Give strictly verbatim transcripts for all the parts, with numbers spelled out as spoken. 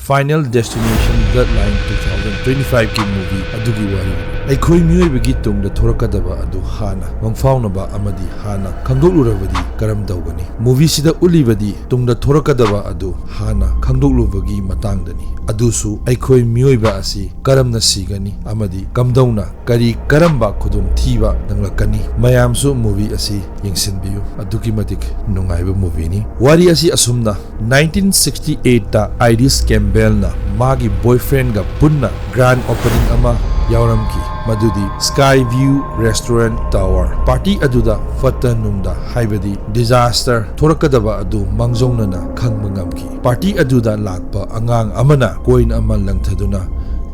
Final Destination Bloodline two thousand twenty-five ꯀꯤ movie ꯑꯗꯨꯒꯤ ꯋꯥꯔꯤ꯫ ꯑꯩꯈꯣꯏ ꯃꯤꯑꯣꯏꯕꯒꯤ ꯇꯨꯡꯗ ꯊꯣꯔꯛꯀꯗꯕ ꯑꯗꯨ ꯍꯥꯟꯅ ꯃꯪꯐꯥꯎꯅꯕ ꯑꯃꯗꯤ ꯍꯥꯟꯅ ꯈꯪꯗꯣꯛꯂꯨꯔꯕꯗꯤ ꯀꯔꯝ ꯇꯧꯒꯅꯤ? Movie ꯁꯤꯗ ꯎꯠꯂꯤꯕꯗꯤ ꯇꯨꯡꯗ ꯊꯣꯔꯛꯀꯗꯕ ꯑꯗꯨ ꯍꯥꯟꯅ ꯈꯪꯗꯣꯛꯂꯨꯕꯒꯤ ꯃꯇꯥꯡꯗꯅꯤ꯫ ꯑꯗꯨꯁꯨ ꯑꯩꯈꯣꯏ ꯃꯤꯑꯣꯏꯕ ꯑꯁꯤ ꯀꯔꯝꯅ ꯁꯤꯒꯅꯤ ꯑꯃꯗꯤ ꯀꯝꯗꯧꯅ ꯀꯔꯤ ꯀꯔꯝꯕ ꯈꯨꯗꯣꯡꯊꯤꯕ ꯅꯪꯂꯛꯀꯅꯤ? ꯃꯌꯥꯝꯁꯨ movie ꯑꯁꯤ ꯌꯦꯡꯁꯤꯟꯕꯤꯌꯨ꯫ ꯑꯗꯨꯛꯀꯤ ꯃꯇꯤꯛ ꯅꯨꯡꯉꯥꯏꯕ movieꯅꯤ꯫ ꯋꯥꯔꯤ ꯑꯁꯤ ꯑꯁꯨꯝꯅ, nineteen sixty-eight ꯇ Iris Campbell ꯅ ꯃꯥꯒꯤ boyfriend ꯒ ꯄꯨꯟꯅ grand opening ꯑꯃ ꯌꯥꯎꯔꯝꯈꯤ, ꯃꯗꯨꯗꯤ Sky View Restaurant Tower꯫ Party ꯑꯗꯨꯗ ꯐꯠꯇ ꯅꯨꯡꯗ, ꯍꯥꯏꯕꯗꯤ disaster ꯊꯣꯔꯛꯀꯗꯕ ꯑꯗꯨ ꯃꯥꯡꯖꯧꯅꯅ ꯈꯪꯕ ꯉꯝꯈꯤ꯫ Party ꯑꯗꯨꯗ ꯂꯥꯛꯄ ꯑꯉꯥꯡ ꯑꯃꯅ coin ꯑꯃ ꯂꯪꯊꯗꯨꯅ,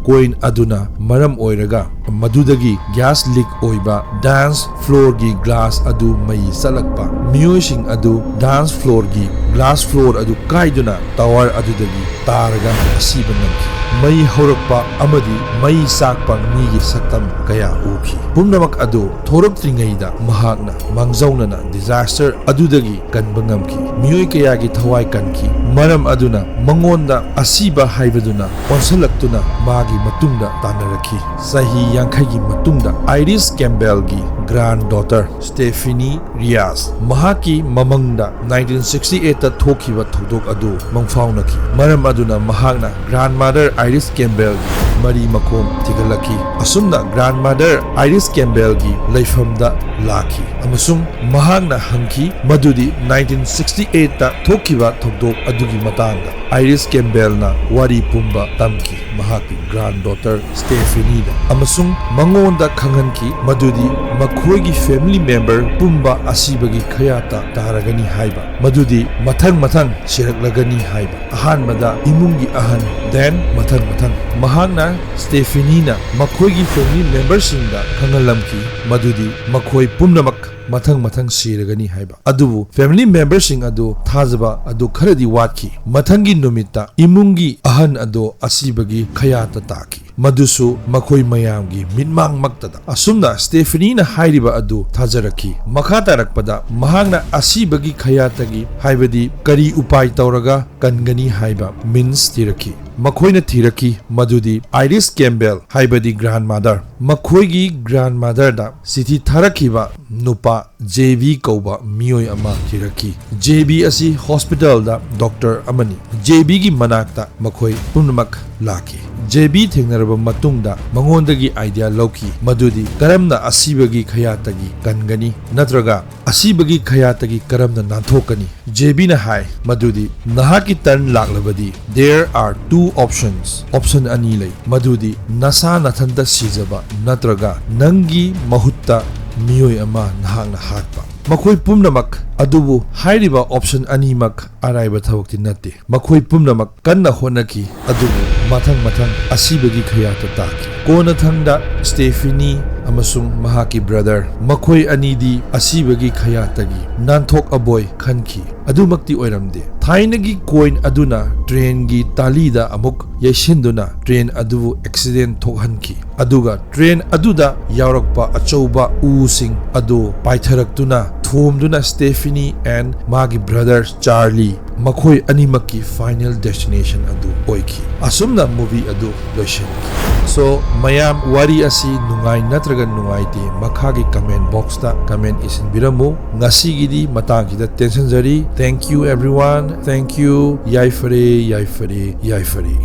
coin ꯑꯗꯨꯅ ꯃꯔꯝ ꯑꯣꯏꯔꯒ ꯃꯗꯨꯗꯒꯤ gas leak ꯑꯣꯏꯕ dance floor ꯒꯤ glass ꯑꯗꯨ ꯃꯩ ꯆꯠꯂꯛꯄ, ꯃꯤꯑꯣꯏꯁꯤꯡ ꯑꯗꯨ dance floor ꯒꯤ glass floor ꯑꯗꯨ ꯀꯥꯏꯗꯨꯅ tower ꯑꯗꯨꯗꯒꯤ ꯇꯥꯔꯒ ꯑꯁꯤꯕ ꯅꯪꯈꯤ꯫ ꯃꯩ ꯍꯧꯔꯛꯄ ꯑꯃꯗꯤ ꯃꯩ ꯆꯥꯛꯄ ꯃꯤꯒꯤ ꯁꯛꯇꯝ ꯀꯌꯥ ꯎꯈꯤ꯫ ꯄꯨꯝꯅꯃꯛ ꯑꯗꯨ ꯊꯣꯔꯛꯇ꯭ꯔꯤꯉꯩꯗ ꯃꯍꯥꯛꯅ ꯃꯥꯡꯖꯧꯅꯅ disaster ꯑꯗꯨꯗꯒꯤ ꯀꯟꯕ ꯉꯝꯈꯤ꯫ ꯃꯤꯑꯣꯏ ꯀꯌꯥꯒꯤ ꯊꯋꯥꯏ ꯀꯟꯈꯤ, ꯃꯔꯝ ꯑꯗꯨꯅ ꯃꯉꯣꯟꯗ ꯑꯁꯤꯕ ꯍꯥꯏꯕꯗꯨꯅ ꯑꯣꯟꯁꯤꯜꯂꯛꯇꯨꯅ ꯃꯥꯒꯤ ꯃꯇꯨꯡꯗ ꯇꯥꯟꯅꯔꯛꯈꯤ꯫ ꯆꯍꯤ ꯌꯥꯡꯈꯩꯒꯤ ꯃꯇꯨꯡꯗ Iris Campbell ꯒꯤ granddaughter Stephanie Reyes ꯃꯍꯥꯛꯀꯤ ꯃꯃꯪꯗ nineteen sixty-eight ꯇ ꯊꯣꯛꯈꯤꯕ ꯊꯧꯗꯣꯛ ꯑꯗꯨ ꯃꯪꯐꯥꯎꯅꯈꯤ, ꯃꯔꯝ ꯑꯗꯨꯅ ꯃꯍꯥꯛꯅ grandmother Iris Campbell ꯒꯤ ꯃꯔꯤ ꯃꯈꯣꯡ ꯊꯤꯒꯠꯂꯛꯈꯤ꯫ ꯑꯁꯨꯝꯅ grandmother Iris Campbell ꯒꯤ ꯂꯩꯐꯝꯗ ꯂꯥꯛꯈꯤ ꯑꯃꯁꯨꯡ ꯃꯍꯥꯛꯅ ꯍꯪꯈꯤ ꯃꯗꯨꯗꯤ nineteen sixty-eight ꯇ ꯊꯣꯛꯈꯤꯕ ꯊꯧꯗꯣꯛ ꯑꯗꯨꯒꯤ ꯃꯇꯥꯡꯗ꯫ Iris Campbell ꯅ ꯋꯥꯔꯤ ꯄꯨꯝꯕ ꯇꯝꯈꯤ ꯃꯍꯥꯛꯀꯤ granddaughter Stephanie ꯗ ꯑꯃꯁꯨꯡ ꯃꯉꯣꯟꯗ ꯈꯪꯍꯟꯈꯤ ꯃꯗꯨꯗꯤ ꯃꯈꯣꯏꯒꯤ family member ꯄꯨꯝꯕ ꯑꯁꯤꯕꯒꯤ ꯈꯌꯥꯠꯇ ꯇꯥꯔꯒꯅꯤ ꯍꯥꯏꯕ, ꯃꯗꯨꯗꯤ ꯃꯊꯪ ꯃꯊꯪ ꯁꯤꯔꯛꯂꯒꯅꯤ ꯍꯥꯏꯕ꯫ ꯑꯍꯥꯟꯕꯗ ꯏꯃꯨꯡꯒꯤ ꯑꯍꯟ, then ꯃꯊꯪ ꯃꯊꯪ꯫ ꯃꯍꯥꯛꯅ, Stephanie ꯅ ꯃꯈꯣꯏꯒꯤ family member ꯁꯤꯡꯗ ꯈꯪꯍꯜꯂꯝꯈꯤ ꯃꯗꯨꯗꯤ ꯃꯈꯣꯏ ꯄꯨꯝꯅꯃꯛ ꯃꯊꯪ ꯃꯊꯪ ꯁꯤꯔꯒꯅꯤ ꯍꯥꯏꯕ꯫ ꯑꯗꯨꯕꯨ family memberꯁꯤꯡ ꯑꯗꯨ ꯊꯥꯖꯕ ꯑꯗꯨ ꯈꯔꯗꯤ ꯋꯥꯠꯈꯤ꯫ ꯃꯊꯪꯒꯤ ꯅꯨꯃꯤꯠꯇ ꯏꯃꯨꯡꯒꯤ ꯑꯍꯟ ꯑꯗꯨ ꯑꯁꯤꯕꯒꯤ ꯈꯌꯥꯠꯇ ꯇꯥꯈꯤ꯫ ꯃꯗꯨꯁꯨ ꯃꯈꯣꯏ ꯃꯌꯥꯝꯒꯤ ꯃꯤꯠꯃꯥꯡꯃꯛꯇꯗ꯫ ꯑꯁꯨꯝꯅ ꯁ꯭ꯇꯦꯐꯤꯅꯤꯅ ꯍꯥꯏꯔꯤꯕ ꯑꯗꯨ ꯊꯥꯖꯔꯛꯈꯤ꯫ ꯃꯈꯥ ꯇꯥꯔꯛꯄꯗ ꯃꯍꯥꯛꯅ ꯑꯁꯤꯕꯒꯤ ꯈꯌꯥꯠꯇꯒꯤ, ꯍꯥꯏꯕꯗꯤ ꯀꯔꯤ ꯎꯄꯥꯏ ꯇꯧꯔꯒ ꯀꯟꯒꯅꯤ ꯍꯥꯏꯕ means ꯊꯤꯔꯛꯈꯤ꯫ ꯃꯈꯣꯏꯅ ꯊꯤꯔꯛꯈꯤ ꯃꯗꯨꯗꯤ ꯑꯥꯏꯔꯤꯁ ꯀꯦꯝꯕꯦꯜ, ꯍꯥꯏꯕꯗꯤ grandmother, ꯃꯈꯣꯏꯒꯤ grandmotherꯗ ꯆꯤꯊꯤ ꯊꯥꯔꯛꯈꯤꯕ ꯅꯨꯄꯥ ꯖꯦ ꯕꯤ ꯀꯧꯕ ꯃꯤꯑꯣꯏ ꯑꯃ ꯊꯤꯔꯛꯈꯤ꯫ ꯖꯦ ꯕꯤ ꯑꯁꯤ hospitalꯗ doctor ꯑꯃꯅꯤ꯫ ꯖꯦ ꯕꯤꯒꯤ ꯃꯅꯥꯛꯇ ꯃꯈꯣꯏ ꯄꯨꯝꯅꯃꯛ ꯂꯥꯛꯈꯤ꯫ ꯖꯦ ꯕꯤ ꯊꯦꯡꯅꯔꯕ ꯃꯇꯨꯡꯗ ꯃꯉꯣꯟꯗꯒꯤ idea ꯂꯧꯈꯤ ꯃꯗꯨꯗꯤ ꯀꯔꯝꯅ ꯑꯁꯤꯕꯒꯤ ꯈꯌꯥꯠꯇꯒꯤ ꯀꯟꯒꯅꯤ ꯅꯠꯇ꯭ꯔꯒ ꯑꯁꯤꯕꯒꯤ ꯈꯌꯥꯠꯇꯒꯤ ꯀꯔꯝꯅ ꯅꯥꯟꯊꯣꯛꯀꯅꯤ꯫ ꯖꯦ ꯕꯤꯅ ꯍꯥꯏ ꯃꯗꯨꯗꯤ ꯅꯍꯥꯛꯀꯤ turn ꯂꯥꯛꯂꯕꯗꯤ there are two options, option ꯑꯅꯤ ꯂꯩ, ꯃꯗꯨꯗꯤ ꯅꯁꯥ ꯅꯊꯟꯇ ꯁꯤꯖꯕ ꯅꯠꯇ꯭ꯔꯒ ꯅꯪꯒꯤ ꯃꯍꯨꯠꯇ ꯃꯤꯑꯣꯏ ꯑꯃ ꯅꯍꯥꯛꯅ ꯍꯥꯠꯄ꯫ ꯃꯈꯣꯏ ꯄꯨꯝꯅꯃꯛ ꯑꯗꯨꯕꯨ ꯍꯥꯏꯔꯤꯕ option ꯑꯅꯤꯃꯛ ꯑꯔꯥꯏꯕ ꯊꯕꯛꯇꯤ ꯅꯠꯇꯦ꯫ ꯃꯈꯣꯏ ꯄꯨꯝꯅꯃꯛ ꯀꯟꯅ ꯍꯣꯠꯅꯈꯤ, ꯑꯗꯨꯕꯨ ꯃꯊꯪ ꯃꯊꯪ ꯑꯁꯤꯕꯒꯤ ꯈꯌꯥꯠꯇ ꯇꯥꯈꯤ꯫ ꯀꯣꯟꯅꯊꯪꯗ ꯁ꯭ꯇꯦꯐꯤꯅꯤ ꯑꯃꯁꯨꯡ ꯃꯍꯥꯛꯀꯤ brother, ꯃꯈꯣꯏ ꯑꯅꯤꯗꯤ ꯑꯁꯤꯕꯒꯤ ꯈꯌꯥꯠꯇꯒꯤ ꯅꯥꯟꯊꯣꯛꯑꯕꯣꯏ ꯈꯟꯈꯤ꯫ ꯑꯗꯨꯃꯛꯇꯤ ꯑꯣꯏꯔꯝꯗꯦ꯫ ꯊꯥꯏꯅꯒꯤ coin ꯑꯗꯨꯅ trainꯒꯤ ꯇꯥꯂꯤꯗ ꯑꯃꯨꯛ ꯌꯩꯁꯤꯟꯗꯨꯅ train ꯑꯗꯨꯕꯨ accident ꯊꯣꯛꯍꯟꯈꯤ꯫ ꯑꯗꯨꯒ train ꯑꯗꯨꯗ ꯌꯥꯎꯔꯛꯄ ꯑꯆꯧꯕ ꯎꯁꯤꯡ ꯑꯗꯨ ꯄꯥꯏꯊꯔꯛꯇꯨꯅ ꯊꯣꯝꯗꯨꯅ ꯁ꯭ꯇꯦꯐꯤꯅꯤ and ꯃꯥꯒꯤ brother ꯆꯥꯔꯂꯤ, ꯃꯈꯣꯏ ꯑꯅꯤꯃꯛꯀꯤ final destination ꯑꯗꯨ ꯑꯣꯏꯈꯤ꯫ ꯑꯁꯨꯝꯅ movie ꯑꯗꯨ ꯂꯣꯏꯁꯤꯟꯈꯤ꯫ So, ꯃꯌꯥꯝ, ꯋꯥꯔꯤ ꯑꯁꯤ ꯅꯨꯡꯉꯥꯏ ꯅꯠꯇ꯭ꯔꯒ ꯅꯨꯡꯉꯥꯏꯇꯦ, ꯃꯈꯥꯒꯤ comment boxꯇ comment ꯏꯁꯤꯟꯕꯤꯔꯝꯃꯨ꯫ ꯉꯁꯤꯒꯤꯗꯤ ꯃꯇꯥꯡꯁꯤꯗ ꯇꯦꯟꯁꯤꯟꯖꯔꯤ꯫ Thank you everyone, thank you꯫ ꯌꯥꯏꯐꯔꯦ, ꯌꯥꯏꯐꯔꯦ, ꯌꯥꯏꯐꯔꯦ꯫